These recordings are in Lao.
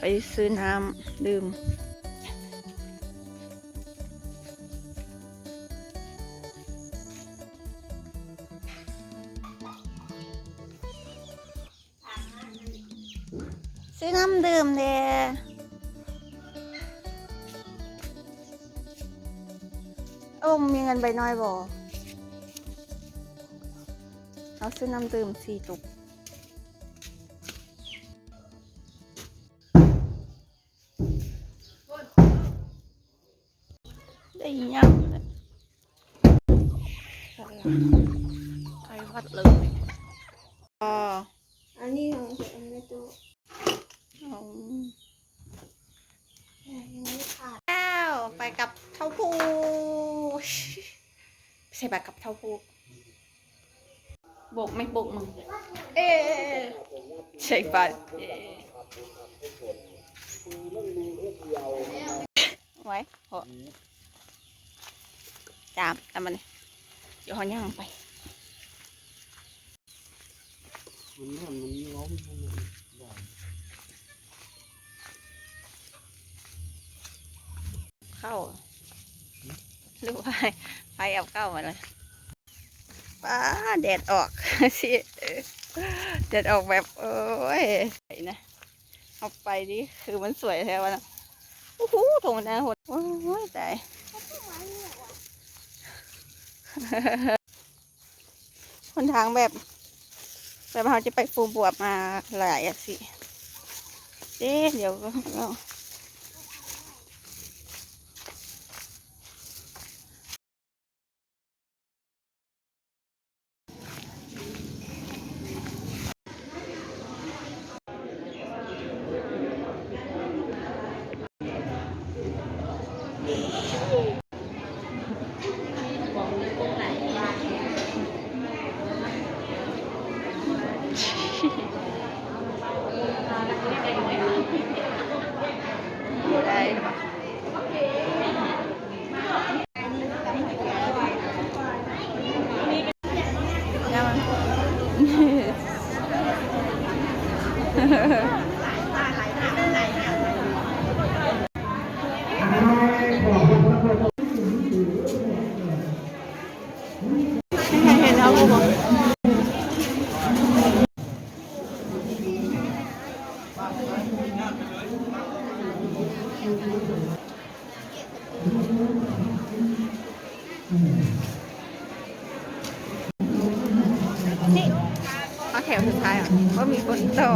ໄປຊື້ນ້ຳດື່ມ ຊື້ນ້ຳດື່ມແດ່. ໂອ້ ມີເງິນໃບນ້ອຍບໍ່? ເຮົາຊື້ນ້ຳດື່ມສີ່ຕຸກ. ໄດ້ຫຍັງແຫຼະ ໃກ້ວັດເລີຍ. ອໍ ອັນນີ້ຂອງ ອັນນີ້ຕູ້ ອືມ ແລ້ວໄປກັບເຖົ້າພູ ໃສ່ບາດກັບເຖົ້າພູ. ໂບກແມ່ ໂບກມື ເອ ໃສ່ບາດ ເອ ໄວ້ ເພາະ ຈາມ ຕາມມັນ ດຽວເຮົາຍ່າງໄປ ມັນຮ້ອນ ມັນຮ້ອນ ເຂົ້າ ຫຼືວ່າໃຜເອົາເຂົ້າມາເລີຍ. ປ້າ ແດດອອກ ຊິ ເອີ ແດດອອກແບບ ໂອ້ຍ ໄປນະ ເຮົາໄປນີ້ຄືມັນສວຍແທ້ວະນະ. ໂອ້ໂຫ ທົ່ງນາໂຫດ ໂອ້ຍ ຕາຍ. ຫົນທາງແບບ ແບບເຮົາຈະໄປພູບວບມາຫຼາຍຈັ່ງຊີ້ເດ້. ດຽວ ນີ້ ເອົາແຖວສຸດທ້າຍ ບໍ່ມີຄົນຕໍ່.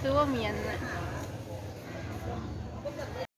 ຄືວ່າມີອັນ